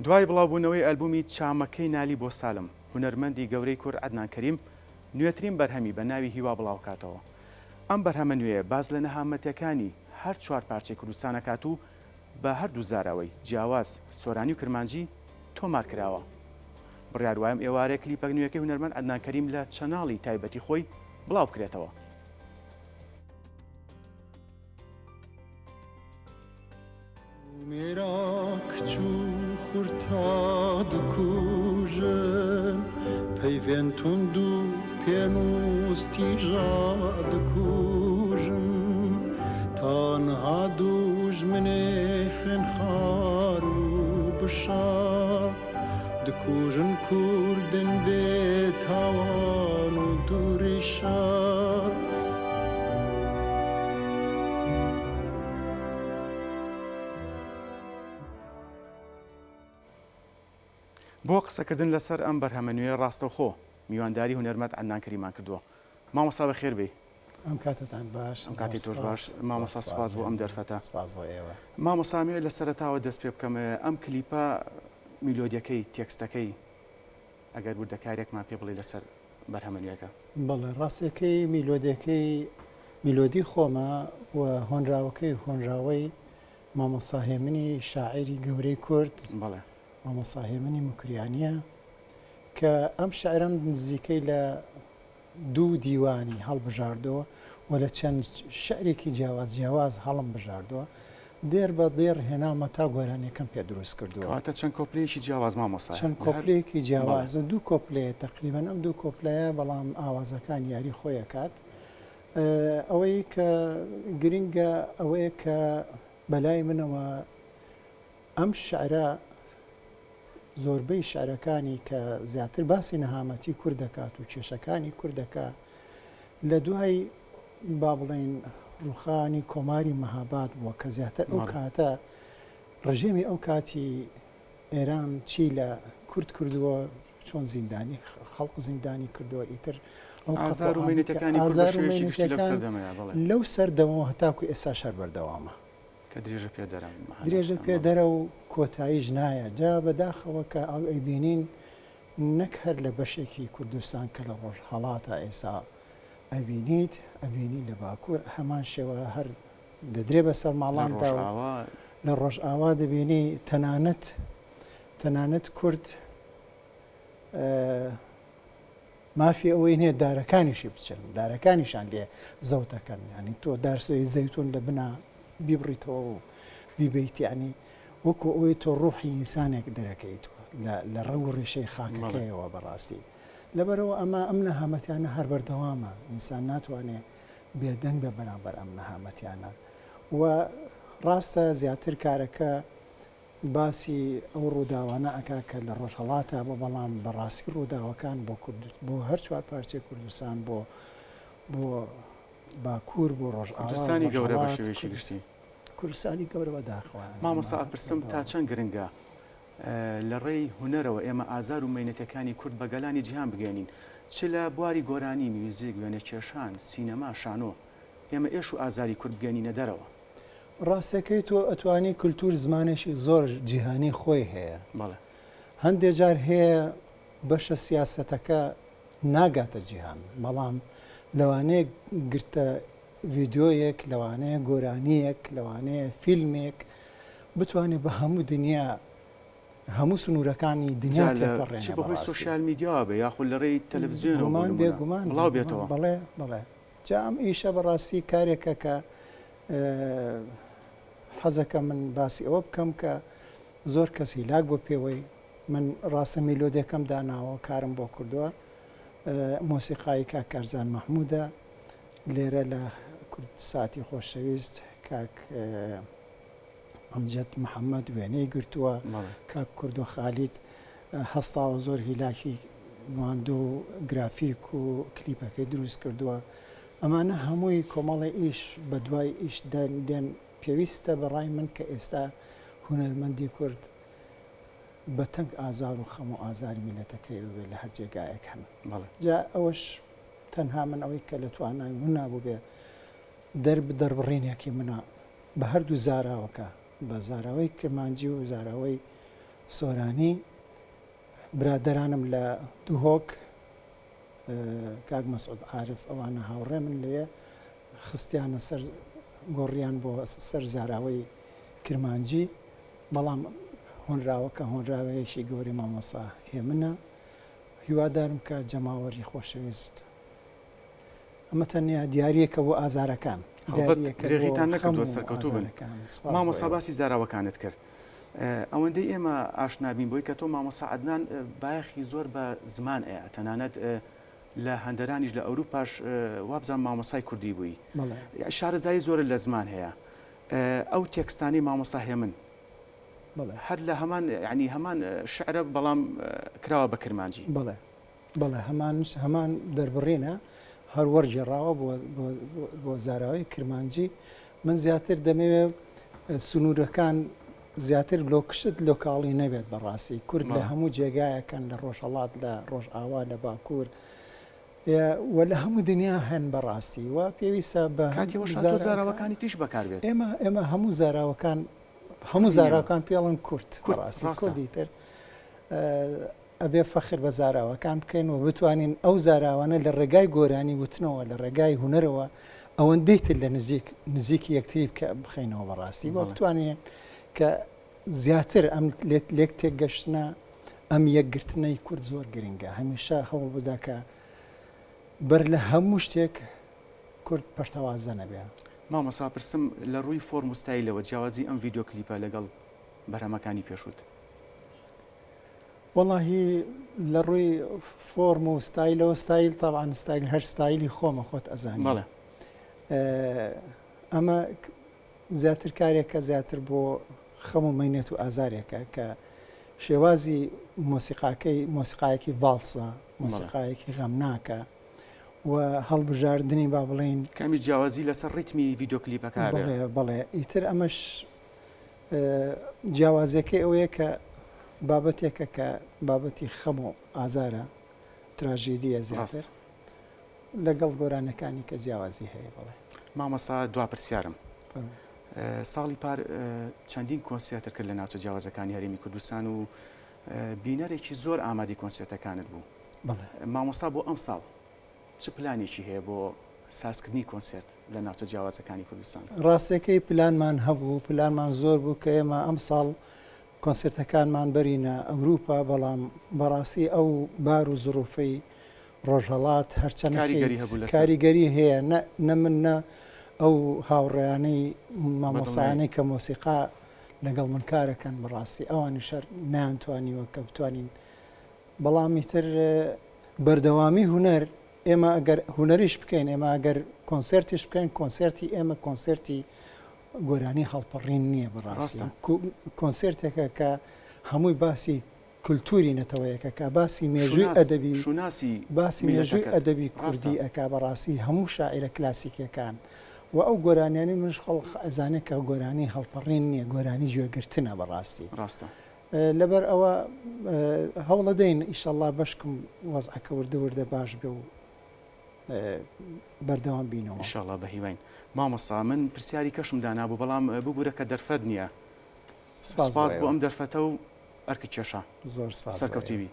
دوای بڵاوبوونەوەی ئەلبومی چامەکەی نالی بۆ سالم، هونەرمەندی گەورەی کورد عەدنان کەریم نوێترین بەرهەمی بە ناوی هیوا بڵاوکاتەوە. ئەم بەرهەمە نوێیە باس لە نەهامەتیەکانی هەر چوار پارچەی کوردستان ئەکات و بە هەردوو زاراوەی جیاواز سۆرانی و کرمانجی تۆمار کراوە. بڕیار وایە ئەم ئێوارەیە کلیپە نوێیەکەی هونەرمەند عەدنان کەریم لە چەناڵی تایبەتی خۆی بڵاو بکرێتەوە. بۆ قسەکردن لەسەر ئەم بەرهەمە نوێیە ڕاستەوخۆ میوانداری هونەرمەند عەدنان کەریمان کردووە. مامۆستا بەخێر بێی. ئەم کاتەتان باش. ئەم کاتەی تۆش باش مامۆستا سوپاس بۆ ئەم دەرفەتە. سوپاس بۆ ئێوە. مامۆستا ئەمەوێت لە سەرەتاوە دەست پێ بکەم ئەم کلیپە میلۆدیەکەی تێکستەکەی ئەگەر وردەکاریەکمان پێ بڵێی لەسەر بەرهەمە نوێکە. بەڵێ ڕاستەکەی میلۆدیەکەی میلۆدی خۆمە و هۆنراوەکەی هۆنراوەی مامۆستا هێمنی شاعیری گەورەی کورد بەڵێ. مامۆستا هێمنی موکریانیە کە ئەم شعرەم نزیکەی لە دوو دیوانی هەڵبژاردووە و لە چەند شعرێکی جیاواز جیاواز هەڵم بژاردووە، دێر بە دێڕ هێناومە تا گۆرانیەکەم پێ دروست کردووە. کەواتە چەند کۆپلەیەکی جیاواز مامۆستا؟ چەند کۆپلەیەکی جیاوازە، دوو کۆپلەیە تەقریبەن ئەم دوو کۆپلەیە، بەڵام ئاوازەکان یاری خۆی ئەکات. ئەوەی کە گرنگە ئەوەیە کە بەلای منەوە ئەم شعرە زۆربەی شعرەکانی کە زیاتر باسی نەهامەتی کورد دەکات و کێشەکانی کورد دەکا لە دوای با بڵێین ڕوخانی کۆماری مەهاباد بووە کە زیاتر ئەو کاتە ڕژێمی ئەو کاتی ئێران چی لە کورد کردووە چۆن زیندانی خەڵق زیندانی کردووە ئیتر ئەو ئازار و مەینەتەکانی لەو سەردەمەوە هەتاکو ئێستا شەر بەردەوامە. کە درێژە پێدەرە. درێژە پێدەرە و کۆتاییش نایە. جا بەداخەوە کە ئەو ئەیبینین نەک هەر لە بەشێکی کوردستان کە لە ڕۆژهەڵاتە ئێسا ئەبینیت، ئەبینی لە باکوور هەمان شێوە هەر دەدرێ بە سەر ماڵاندا و لە ڕۆژئاوا دەبینی تەنانەت تەنانەت کورد مافی ئەوەی نیە دارەکانیشی بچن دارەکانیشان لێ زەوتەکەن یانی تۆ دارسەی زەیتون لە بنا بیبڕیتەوە و بیبەیت یانی وەکو ئەوەی تۆ ڕوحی ئینسانێک دەرەکەیت لە ڕەگ و ڕیشەی خاکەکەیەوە بەڕاستی لەبەرەوە ئەمە ئەم نەهامەتیانە هەر بەردەوامە ئینسان ناتوانێ بێدەنگ بە بەرامبەر ئەم نەهامەتیانە و ڕاستە زیاتر کارەکە باسی ئەو ڕووداوانە ئەکا کە لە ڕۆژهەڵاتا بوو بەڵام بە ڕاستی ڕووداوەکان بۆ کورد بۆ هەر چوار پارچەی کوردستان بۆ بۆ باکوور بۆ ڕۆژئاوا کوردستانی گەورە بە ڕۆژهەڵات شێوەیەکی گشتی. کوردستانی گەورە بەداخەوە یانی مامۆستا ئەمە ئەپرسم تا بەردەوامە. چەند گرنگە لە ڕێی هونەرەوە ئێمە ئازار و مەینەتەکانی کورد بە گەلانی جیهان بگەیەنین چ لە بواری گۆرانی، میوزیک، وێنەکێشان، سینەما، شانۆ ئێمە ئێش و ئازاری کورد بگەیەنینە دەرەوە. ڕاستەکەی تۆ ئەتوانی کلتور زمانێکی زۆر جیهانی خۆی هەیە بەڵێ. هەندێ جار هەیە بەشە سیاسەتەکە ناگاتە جیهان بەڵام لەوانەیە گرتە ڤیدیۆیەک لەوانەیە گۆرانیەک لەوانەیە فیلمێک بتوانێت بە هەموو دنیا هەموو سنوورەکانی دنیا جا لە چ تێپەڕێنێ بەهۆی بەڕاستی. سۆشیال میدیاوە بێ یاخود لە ڕێی تەلەفزیۆنەوە بۆ گومان نموونە بێگومان بڵاو بێگومان بێتەوە. بەڵێ بەڵێ جا ئەم ئیشە بەڕاستی کارێکە کە حەزەکەم من باسی ئەوە بکەم کە زۆر کەس هیلاک بووە پێوەی، من ڕاستە میلۆدیەکەم داناوە کارم بۆ کردووە، مۆسیقای کاک کارزان مەحموودە، لێرە لە کوردساتی خۆشەویست کاک ئەمجەد محەممەد وێنەی گرتووە، کاک کوردۆ خالید هەستاوە زۆر هیلاکی نواندوو و گرافیک و کلیپەکەی دروست کردووە. ئەمانە هەمووی کۆمەڵێ ئیش بە دوای ئیش دێن، پێویستە بە ڕای من کە ئێستا هونەرمەندی کورد بە تەنگ ئازار و خەم و ئازاری میللەتەکەیەوە بێ لە هەر جێگایەک هەن. جا ئەوەش تەنها من ئەوەی کە لە توانای منا بووبێ دەرب دەربڕینێکی منە بە هەردوو زاراوەکە، بە زاراوەی کرمانجی و زاراوەی. سۆرانی، برادەرانم لە دهۆک کاک مەسعود عارف ئەوانە هاوڕێ من لەوێ خستیانە سەر گۆڕیان بۆ سەر زاراوەی کرمانجی بەڵام هۆنراوەکە هۆنراوەیەکی گەورەی مامۆستا هێمنە هیوادارم کە جەماوەری خۆشەویست ئەمە تەنیا دیاریەکە بۆ ئازارەکان هەڵبەت درێغیتان نەکردووە سەرکەوتوو بن مامۆستا باسی زاراوەکانت کرد ئەوەندەی ئێمە ئاشنا بین بۆی کە تۆ مامۆستا عەدنان بایەخی زۆر بە زمان ئەیا تەنانەت لە هەندەرانیش لە ئەوروپاش وابزانم مامۆستای کوردی بووی شارەزایی زۆرت لە زمان هەیە ئەو تێکستانەی مامۆستا هێمن هەر لە هەمان یعنی هەمان شعرە بەڵام کراوە بە کرمانجی. بەڵێ بەڵێ هەمان هەمان دەربڕینە هەر وەرگێڕاوە بۆ بۆ زاراوەی کرمانجی من زیاتر دەمەوێ سنوورەکان زیاتر لۆکشت لۆکاڵی نەبێت بەڕاستی کورد لە هەموو جێگایەکەن لە ڕۆژهەڵات لە ڕۆژئاوا لە باکوور و لە هەموو دنیا هەن بەڕاستی و پێویستە بە کاتی وەشان تۆ زاراوەکانی تریش بەکار بێت. ئێمە ئێمە هەموو زاراوەکان هەموو زاراوەکان پێڵن کورد بەڕاستی کوردی تر ئەبێ فەخر بە زاراوەکان بکەین و بتوانین ئەو زاراوانە لە ڕێگای گۆرانی وتنەوە لە ڕێگای هونەرەوە ئەوەندەی تر لە نزیک نزیکی یەکتری بکە بخەینەوە بەڕاستی و بتوانین کە زیاتر ئەم لێک تێکگەشتنە ئەم یەکگرتنەی کورد زۆر گرنگە هەمیشە هەوڵ بدا کە بەر لە هەموو شتێک کورد پەرتەوازە نەبێ. مامۆستا پرسم لە ڕووی فۆرم و ستایلەوە جیاوازی ئەم ڤیدیۆ کلیپە لەگەڵ بەرهەمەکانی پێشووت؟ وەڵاهی لە ڕووی فۆرم و ستایلەوە ستایل تەبعەن ستایل هەر ستایلی خۆمە خۆت ئەزانی بەڵێ. ئەمە زیاتر کارێکە زیاتر بۆ خەم و مەینەت و ئازارێکە کە شێوازی مۆسیقاکەی مۆسیقایەکی ڤاڵسە مۆسیقایەکی غەمناکە و هەڵبژاردنی با بڵێین کەمی جیاوازی لەسەر ڕیتمی ڤیدیۆ کلیپەکە بەڵێ بەڵێ ئیتر ئەمەش جیاوازیەکەی ئەوەیە کە بابەتێکە کە بابەتی خەم و ئازارە تراژیدیە زیاتر لەگەڵ گۆرانەکانی کە جیاوازی هەیە بەڵێ. مامۆستا دوا پرسیارم ساڵی پار چەندین کۆنسێرتت کرد لە ناوچە جیاوازەکانی هەرێمی کوردستان و بینەرێکی زۆر ئامادەی کۆنسێرتەکانت بوو مامۆستا بۆ ئەمساڵ چ پلانێکی هەیە بۆ سازکردنی کۆنسێرت لە ناوچە جیاوازەکانی کوردستان؟ ڕاستەکەی پلانمان هەبوو، پلانمان زۆر بوو کە ئێمە ئەمساڵ کۆنسێرتەکانمان بەرینە ئەوروپا، بەڵام بەڕاستی ئەو بار و زروفەی ڕۆژهەڵات کاریگەری هەبوو لەسەر؟ کاریگەری هەیە، نە نە من نە ئەو هاوڕێیانەی مامۆستایانەی کە مۆسیقا لەگەڵ من کارەکەن بەڕاستی ئەوانیش هەر نەیانتوانیوە کە بتوانین بەڵام ئیتر بەردەوامی هونەر ئێمە ئەگەر هونەریش بکەین ئێمە ئەگەر کۆنسێرتیش بکەین کۆنسێرتی ئێمە کۆنسێرتی گۆرانی هەڵپەڕین نییە بەڕاستی کۆنسێرتێکە کە هەمووی باسی کولتوری نەتەوەیەکە کە باسی مێژووی ئەدەبی شوناسی باسی مێژووی ئەدەبی کوردی ئەکا بەڕاستی هەموو شاعیرە کلاسیکیەکان و ئەو گۆرانیانی منش خەڵک ئەزانێت کە گۆرانی هەڵپەڕین نییە گۆرانی گوێگرتنە بەڕاستی ڕاستە. لەبەر ئەوە هەوڵەدەین ئیشەڵا بەشکم وەزعەکە وردە وردە باش بێ و بەردەوام بینەوە. ئیشەڵا بەهیواین. مامۆستا من پرسیاری کەشم دانابوو بەڵام ببورە کە دەرفەت نییە. سپاس بۆ ئەم دەرفەتە و ئەرکت کێشا. زۆر سپاس. سەرکەوتووی بی.